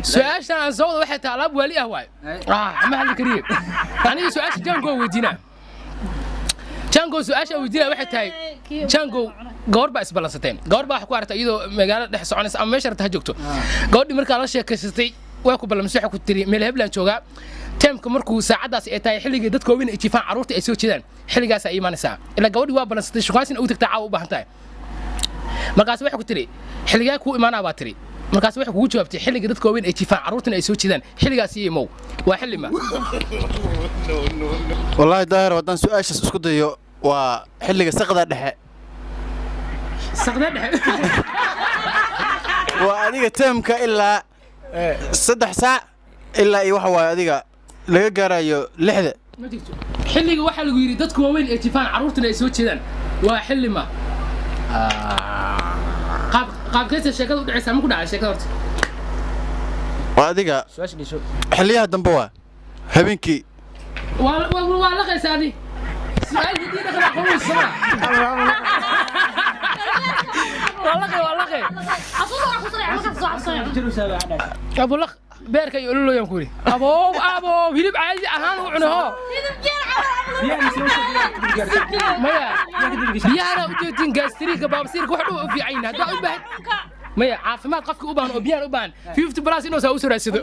Su-aashan aan soo wada waxay tahay alaab waali ah waay. Ah, ma hadli kariye aniga. Su-aasha Jango weydiinaa, Jango su-aasha aan weydiinaa waxay tahay, Jango, gabar baa isballansateen, gabar baa wax ku aragtay iyadoo magaalada dhex soconaysa ama meesha rabta ha joogto. Gabadhii markaa la sheekaysatay, waa ku ballamisay, waxay ku tiri meel heblaan joogaa, teemka markuu saacaddaas ay tahay, xilligii dadka waaweyn ay jiifaan, carruurta ay soo jeedaan, xilligaasaa imaanaysaa. Ilaa gabadhii waa ballansatay, shukaansin ugu tagtaa caawa u baahan tahay. Markaas waxay ku tiri xilligaa kuu imaanaa baa tiri. Markaas waxay kugu jawaabtay xilliga dadka waaweyn ay jiifaan, carruurtana ay soo jeedaan, xilligaas iyo imow. Waa xilli ma? Wallaahi Daahir, haddaan su-aashaas isku dayo, waa xilliga saqda dhexe. Saqda dhexe? Waa adiga teemka ilaa 3 saac ilaa iyo waxa waaye adiga laga gaarayo 6da. Ma jirto. Xilliga waxaa lagu yidhi dadka waaweyn ay jiifaan, carruurtana ay soo jeedaan, waa xilli ma? Qaab qaabkaysa sheekada u dhacaysaa? Ma ku dhacay sheekada horta? Waa adiga Su-aasha dhiso. Xilliyaha dambe, waa habeenkii. Waa laqaysaa adi su-aal hidii dhaqan aqoon weysa sama. Waa laqay, waa laqay. Abulaq beerka iyo ololoyaan ku yidhi, aboow aboow, hilib caadi ahaan u cuno hoo. Maya, biyahana u jeedin, gaastiriinka, baabasiirka, wax dhow u fiican yihiin. Haddaa u baahan, maya, caafimaad qofka u baahan oo biyahan u baahan 50+ inuu saa u soo raadsado.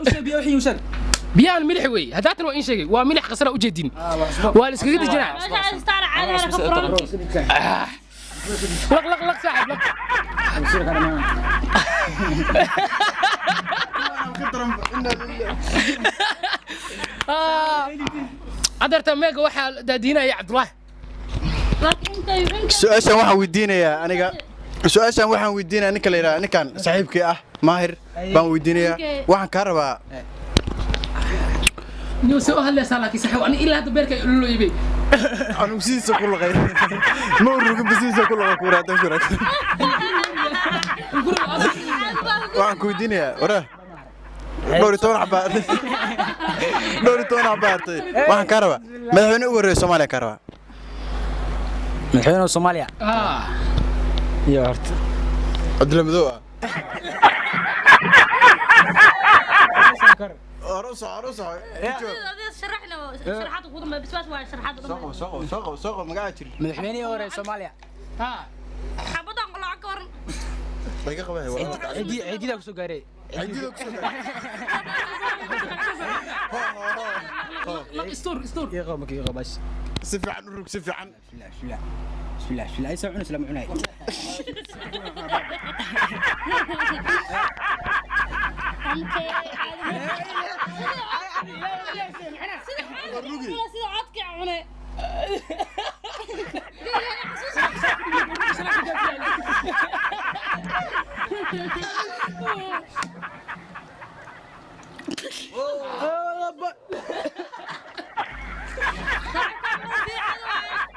Biyahan milix wey, haddaatan waa in sheegay, waa milix qasara u jeedin, waa la iskaga dejinaa. Laq laq laq, saaxib, laq. Adeerta meega waxaa daadiinaya Cabdulaahi. Su-aashan waxaan weydiinayaa aniga, su-aashan waxaan weydiinayaa ninka la yidhaha, ninkan saaxiibkii ah, Maahir baan weydiinayaa. Waxaan kaa rabaa Niyo soo hadlaysaa, laakiin saaxiib, ani ilaa hadda beerka ololo ibay. Anugu sidiisa ku laqay, ma urugin, sidiisa ku laqay kuura haddaan ku yidhaahdo. Waxaan ku weydiinayaa, waraa dhowr iyo toban xabaa, dhowr iyo toban xabaa hartay. Waxaan kaa rabaa madaxweyne ugu horreeya Soomaaliya kaa rabaa. Madaxweynaha Soomaaliya iyo horta Cabdilla Madow ah. Hore u soco, hore u soco. Soo qabo, soo qabo, soo qabo, soo qabo, magaca jir. Madaxweynihii hore Soomaaliya. Way ka qabay walaa. Ciididaa kusoo gaaray. Ciidida ku soo gaaray. Ho ho ho ho. Istur, istur. Ii qabo, marka ii qabo bash. Si fiican u rug, si fiican. Bismillah, bismillah, bismillah, bismillah. Ay soo cunaysa, lama cunay.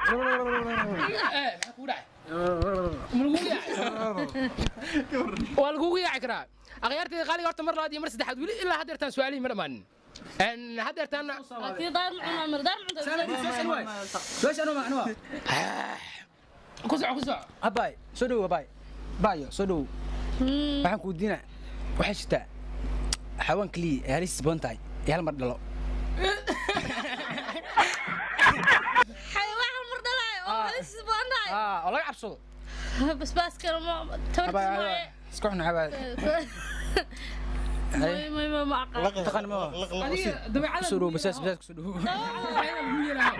Maxaa kugu dhacay? Ma lagugu yaacay? Waa lagugu yaaci karaa. Akhyaartayda qaaliga, horta mar labaad iyo mar saddexaad, weli ilaa haddeertaan su-aalihii ma dhammaanin. Haddeertaanna Su-aasha anuma anuma. Ku soco, ku soco. Abaay, soo dhow, abaay, baayo, soo dhow. Waxaan ku weydiinaa, waxay jirtaa xawaan keliya ee halis badan tahay ee hal mar dhalo. Oo laga cabsado. Iska xun xabaa. Taqaan ma? Adiga dabeecada Kusoo dhow, basaas, basaas, kusoo dhow. Lagu yeelaa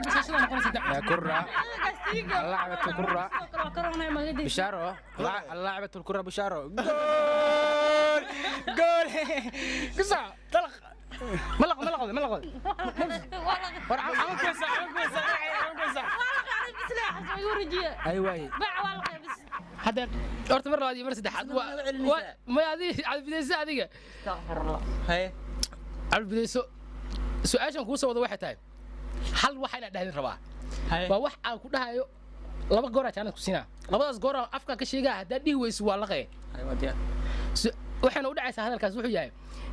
bashaashada noqonaysa. يا كرة لعبة الكرة بشارو، لعبة الكرة بشارو، جول جول، قصة طلق ملق ملق ملق. عمل كويس، عمل كويس، عمل كويس. ايوه. Hadda horta mar labaad iyo mar saddexaad, may adi cabdibidayso, adiga cabdibidayso. Su-aashan kuu soo wada waxay tahay hal waxa inaad dhahdin rabaa, waa wax aan ku dhahayo laba gooraa jaanad ku siinaa, labadaas goor aan afkaan ka sheegaa, haddaad dhihi weyso waa laqee. Waxayna u dhacaysaa hadalkaas wuxuu yahay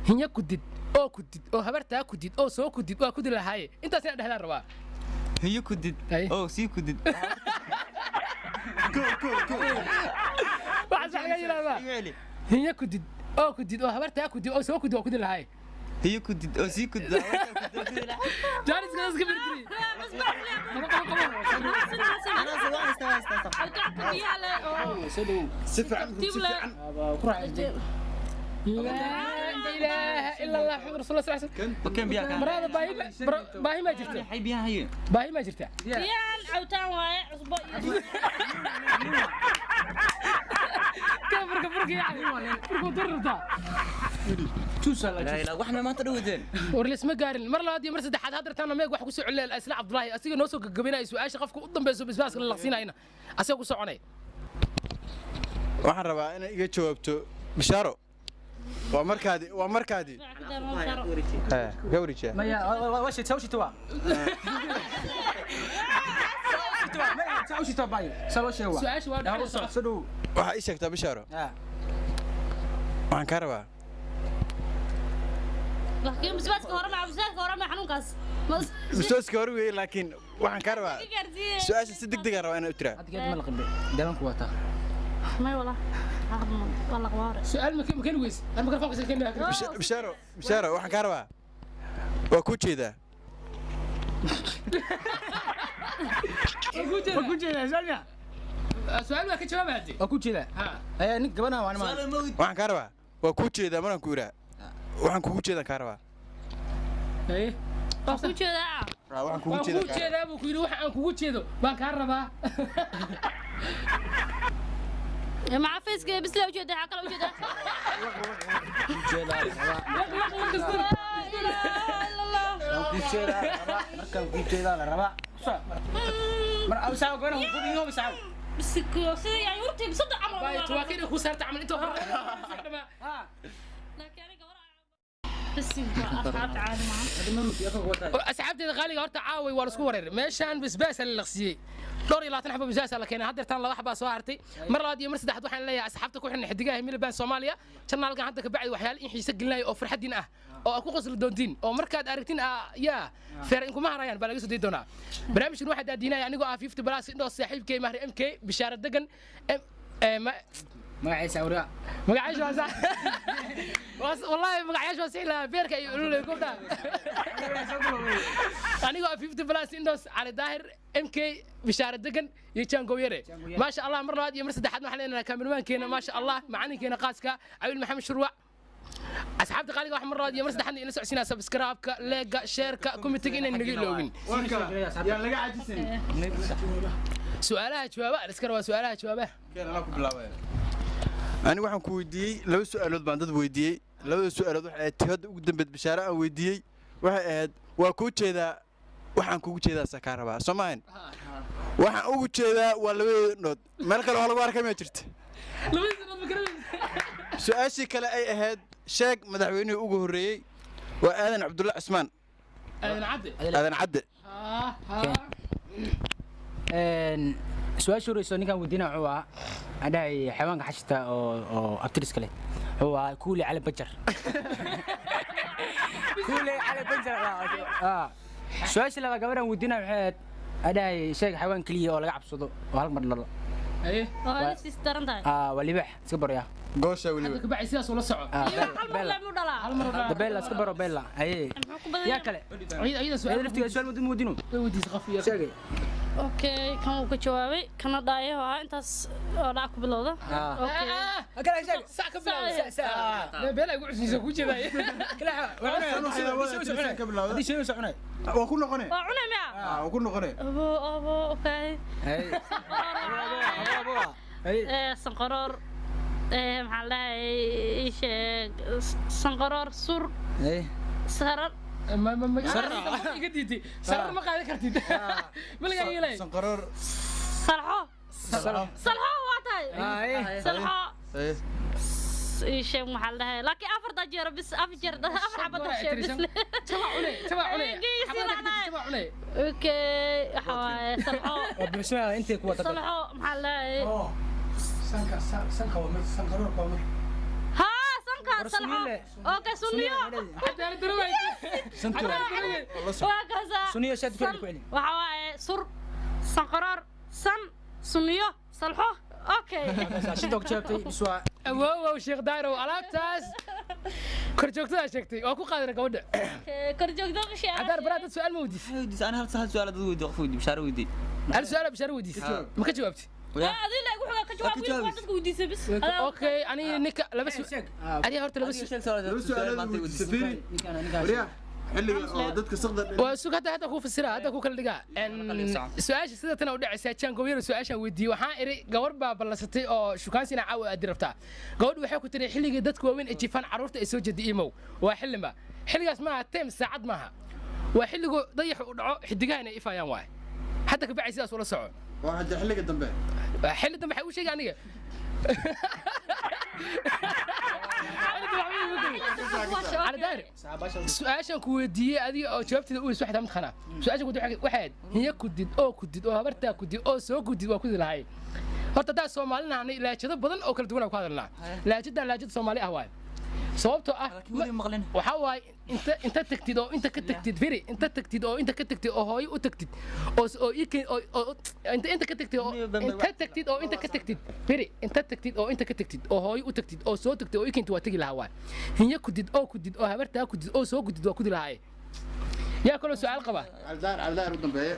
hinya kudid oo kudid oo habartaa kudid oo soo kudid waa kudi lahaaye. Intaas inaad dhahdaan rabaa. Hiyo kudid. Ay. Oo sii kudid. Waxaas wax laga yidhahdaa Igu celi. Hinya kudid Oo ku did oo habartaa ku did oo soo ku did oo ku did lahay. Hiyo ku did oo sii ku did. Jaanis ka iska firdiri. Qabo qabo qabo. Anaa soo haysta haysta. Soo dhawow. Si fiican, si fiican. Ku raaxaystay. Laa ilaaha ila allah Muhammad rasuulullah sallallahu alayhi wasallam. Okey biyaha kan. Baraada baahi baahi ma jirta. Hay biyaha haye. Baahi ma jirta. Biyaan cawitaan waaye, cusbo iyo Ka furka furka yani. Furka durrta. Tuusa la. La ilaha waxna maanta dhawadeen. War lisma gaarin mar labaad iyo mar saddexaad hadda meeg wax ku soo celiyay isla Cabdullaahi asiga noo soo gagabinaya su'aasha qofka u dambayso bisbaaska la laqsiinayna asiga ku soconay. Waxaan rabaa inaad iga jawaabto Bishaaro. Waa markaadii, waa markaadii. Eh, gawrija. Maya waa shita waa shita waa. Saa u shita bayo. Saa loo sheego. Su'aasha waa dhacday. Soo dhawow. Waxaa ii sheegtaa Bishaaro. Waxaan kaa rabaa. Laakiin bisbaaska hore ma bisbaaska hore ma xanuunkaas. Bisbaaska hore weeye, laakiin waxaan kaa rabaa. Su'aasha si degdeg ah rabaa inaad u tiraa. Hadda ma la qibay. Dawanku wataa. May wala. Waa la qabaa hore. Su'aal ma keen weys. Aan mikrofoonka soo keenaa. Bishaaro, Bishaaro, waxaan kaa rabaa. Waa ku jeedaa. Waa ku jeedaa su'aal miya? Su'aal waa ka jawaab hadii. Waa ku jeedaa. Ee nin gabadha waa nima. Waxaan kaa rabaa. Waa ku jeedaa markaan ku iraa. Waxaan kugu jeedaa kaa rabaa. Ee. Waa ku jeedaa. Waxaan kugu Waan jeedaa. kugu jeedaa buu ku yiri, waxa aan kugu jeedo baan kaa rabaa. Maca faceka bisla u jeedaa, waxaa kale u jeedaa. Jeedaa la rabaa. Laq laq laq kastur. Markaan ku jeedaa la rabaa. Markaan ku jeedaa la rabaa. Mar aw saa gabadha ku biyo bisaa. Bisiko sida yaanyuurtii bisada camal. Baay tuwaakiin ku saarta camal inta hore. Laakiin aniga gabar bisinka asxaabta caadi maaha. Asxaabteeda qaaliga horta caaway waa la isku wareeray. Meeshaan bisbaas la laqsiyay. Dhowr iyo labaatan xabo bisbaas la keenay, hadda tan laba xabaa soo hartay. Mar labaad iyo mar saddexaad waxaan leeyahay asxaabta ku xiran xidigaha Milban Soomaaliya, channelkan hadda ka bacdi waxyaalo in xiise gelinaya oo farxadiin ah oo aad ku qosli doontiin oo markaad aragtiin yaa feer in kuma harayaan baa laga soo deyi doonaa. Barnaamijkan waxaa daadiinaya anigoo ah 50 plus indhoo saaxiibkay Mahri MK Bishaara Degan Magaciisa awraa. Magacaasha waa sax. Wallahi magacaasha waa sax lahaa beerka iyo ululay gobdha. Anigoo ah 50 plus indoos Cali Daahir MK Bishaara Degan iyo Jango Yare. Maasha Allah mar labaad iyo mar saddexaad waxaan leenahay kaameramankeena maasha Allah macalinkeena qaaska Cawiil Maxamed Shurwac. Asxaabta qaaliga wax mar labaad iyo mar saddexaad ina socodsiinaa subscribe-ka, like-ga, share-ka, comment-ga inaan naga iloobin. Yaan laga cajisin. Su'aalaha jawaabaha la iska rabaa su'aalaha jawaabaha. Keen anaa ku bilaabaya. Ani waxaan ku weydiiyey laba su'aalood baan dad weydiiyey. Labada su'aalood waxay ahayd tii hadda ugu dambeyd Bishaaro aan weydiiyey. Waxay ahayd waa kuu jeedaa, waxaan kugu jeedaa saa kaa rabaa. Soo maahan? Waxaan ugu jeedaa waa labadeeda indhood. Meel kale wax lagu arkay ma jirto. Labadiisa indhood ma garanaysa. Su'aashii kale ay ahayd sheeg madaxweynihii ugu horreeyey waa Aadan Cabdulla Cismaan. Aadan Cadde. Aadan Cadde. Su'aasha horeyso ninkaan weydiinaa wuxuu ahaa aan dhahay xayawaanka xashita oo oo abtiriska leh wuxuu ahaa kuule cali bajar. Kuule cali bajar. Su'aasha labaad gabadhaan weydiinaa waxay ahayd aan dhahay sheeg xayawaan keliya oo laga cabsado oo hal mar dhalo. Oo halis daran tahay. Waa libaax iska baraya. Goosha weliba. Hadda ka bacdi sidaas ula soco. Hal mar lee muu dhalaa. Hal mar Da Bella iska baro Bella. Haye. Muxuu ku badan Yaa yahay? kale. Ayada su'aal. Ayada laftigeeda su'aal ma weydiino. Way weydiisay qof iyo. Sheegay. Okay, kan wuu ka jawaabay, kana dhaayaho ahaa intaas oo dhac ku bilowda. Okay. Kale sheeg. Sac ka bilowda. Beel ay ugu cusubeyso ku jeedaay. Kale waa. Hadii soo soconay. Waa ku noqonay. Waa cunay miya? Waa ku noqonay. Abo abo okay. Haye. Abo abo. Haye. Sanqaroor maxaa la dhahay ii sheeg sanqaroor sur Haye. sarar. Ma ma ma iga diiday. Sarar ma qaadan kartid. Ma laga yeelay. Sanqaroor. Salxo. Salxo waa tahay. Haye. Salxo. Haye. Ii sheeg maxaa la dhahay laakiin afarta jeer bis afar jeer afar xabad sheeg bis. Jaba cunay, jaba cunay. Jaba cunay. Okay, waxa waaye salxo. Waa buuxsanaa intay ku wada. Salxo maxaa la dhahay. Sanka sanka waa mid sanqaroorka waa mid. Haa sanka salxo. Okay, sunniyo. Cadaalad darro waay. Waa kaasa. Sunniyo shaad ku celi ku celi. Waxa waaye sur sanqaroor san sunniyo salxo. Okay. Shanta ku jawaabtay bis waa. Awoowow Sheekh Daarow, alaabtaas korjoogtadaa sheegtay waa ku qaadana gabadha. Korjoogto ma sheegay. Cadaar baraa dad su'aal ma weydiis. Waxay weydiisay ana hal su'aal dad weydiiyo, qof weydiiyo, Bishaaro weydiiyo. Hal su'aal Bishaaro weydiis, ma ka jawaabtay? Adiga la wuxuu ka jawaab wiilka waa dadka weydiisay bis. Okay, aniga ninka laba Sheeg. Adiga horta laba Adiga su'aal sheeg su'aal Laba su'aal maanta su'aalood weydiisay. fiiri. Waryaa, xilliga oo dadka saqda waa sug, hadda kuu fasira, hadda kuu kala dhigaa. Su-aasha sida tan u dhacaysaa, Jaangowyaro su-aashaan weydiiyey waxaan idhi gabar baa ballansatay oo shukaansina caawa aadi rabtaa. Gabadhu waxay ku tiri xilligii dadku waaweyn ay jifaan carruurta ay soo jeeda imow. Waa xillima xilligaas maaha, teem saacad maaha, waa xilligu dayaxu u dhaco xidigahana ay ifayaan waay. Hadda kabacay sidaas ula soco. Waa hadda xilliga dambe. Waa xilli dambe waxay u sheegay aniga. Xilli dambe waxba iigu gelin. Cali Daahir, su-aashaan ku weydiiyey adiga oo jawaabteeda u weyso waxay tahay mataqaanaa su-aasha ku waxay ahayd hiya kudid oo kudid oo habartaa kudid oo soo kudid waa kudi lahay. Horta haddaa Soomaali nahnay laajado badan oo kala duwan aan ku hadalnaa, laajadan laajada Soomaali ah waaye, sababtoo ah Laakiin weli maqlin. Waxaa waaye inta tagtid oo inta ka tagtid, firi, inta tagtid oo inta ka tagtid oo hooyo u tagtid oo oo ii keen oo oo inta ka tagtid oo inta tagtid oo inta ka tagtid, firi, inta tagtid oo inta ka tagtid oo hooyo u tagtid oo soo tagtid oo ii keentid waa tagi lahaa waay. Hinya kudid oo kudid oo habartaa kudid oo soo kudid waa kudi lahaay. Yaa kaloo su'aal qaba? Caldaar, Caldaar u dambeeye.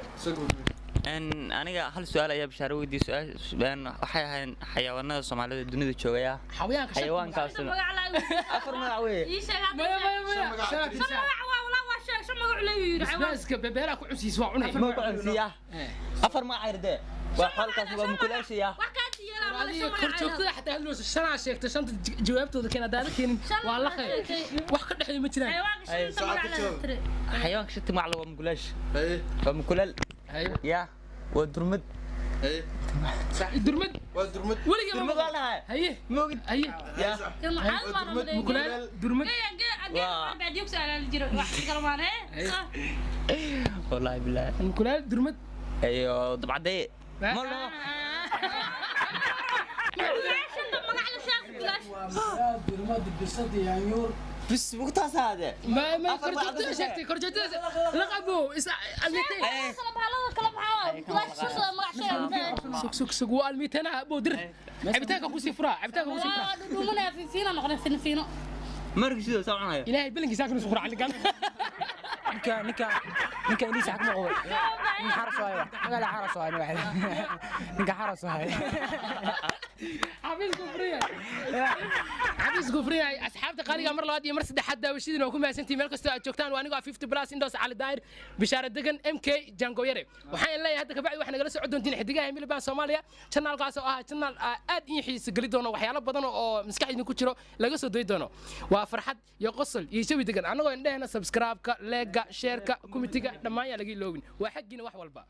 Aniga hal su'aal ayaa Bishaaro weydiiyey. Su'aal waxay ahayn xayawaanada Soomaalida dunida joogaya. Xayawaanka Xayawaankaasna Magac la afar magac weeye. ii sheeg hadda. Maya maya maya. Shan magac waa walaa, waa sheeg shan magac leeyahay yiri xayawaan. Basbaaska bebeeraa ku cunsiis waa cunay. Ma ku cunsiya afar magac irdee waa xolkaas waa mukulaashiya. Wax ka diyaala ma Adiga shan magac. korjoogtada xataa hadloosa shanaa sheegta, shanta jawaabtooda keen, haddaada keenin Shan waa la magac khayr sheegtay. Wax ka dhexeeya ma jiraan. Xayawaanka shanta magac la tiri. Xayawaanka shanta magac waa mukulaash, Haye. waa mukulaal. Haye. Ya waa durmad. Haye. Durmad. Waa durmad. Weligii ma Durmad waa maqal. lahay. Haye. Moogid. Haye. Ya Kan maxaa baan u maleeyay? Mukulaal, durmad. Gee gee gee baadiyo ku su'aal jiro wax kala maane. Wallaahi bilaahi. Mukulaal, durmad. Ayo dabcadee ma loo Shanta magac la sheeg bilaash. Durmad, bisad, yaanyuur. Bis mugtaasaade. Ma Afar magac korjoogtada dadka. sheegtay, korjoogtada laqabo is almitay. Kala bahalada kala maxaa waa bilaash shanta magac sheeg. Sug sug sug, waa almitana buu dir, cabitaanka kusii furaa, cabitaanka kusii furaa. Waa dhudhumanaya fiinfiina noqday fiinfiino. Markii sidoo saa cunaya. Ilaahay bilankiisa kanu suqra caligan. Ninka indhiisa xag ma qabo. Nin xaras waayo, magaala xaras waayo, ninka xaras waayo. Xafiisku furiya, xafiisku furiya. Asxaabta qaaliga, mar labaad iyo mar saddexaad daawashadiina waa ku mahadsantihiin meel kastoo aad joogtaan. Waa anigoo ah 50 plus indoos Cali Daahir, Bishaara Degan, MK Jango Yare. Waxaan leeyahay hadda kabacdi waxaa nagala socon doontiin xidigaha Milibaan Soomaaliya, janaalkaas oo ah janaal aad ii xiisa geli doono, waxyaalo badan oo maskaxdiina ku jiro laga soo dayi doono. Waa farxad iyo qosol iyo jawi degan. Annagoo indhehena subscribe-ka, leega, sheerka, komitiga dhammaan yaa laga iloobin, waa xaggiina wax walba.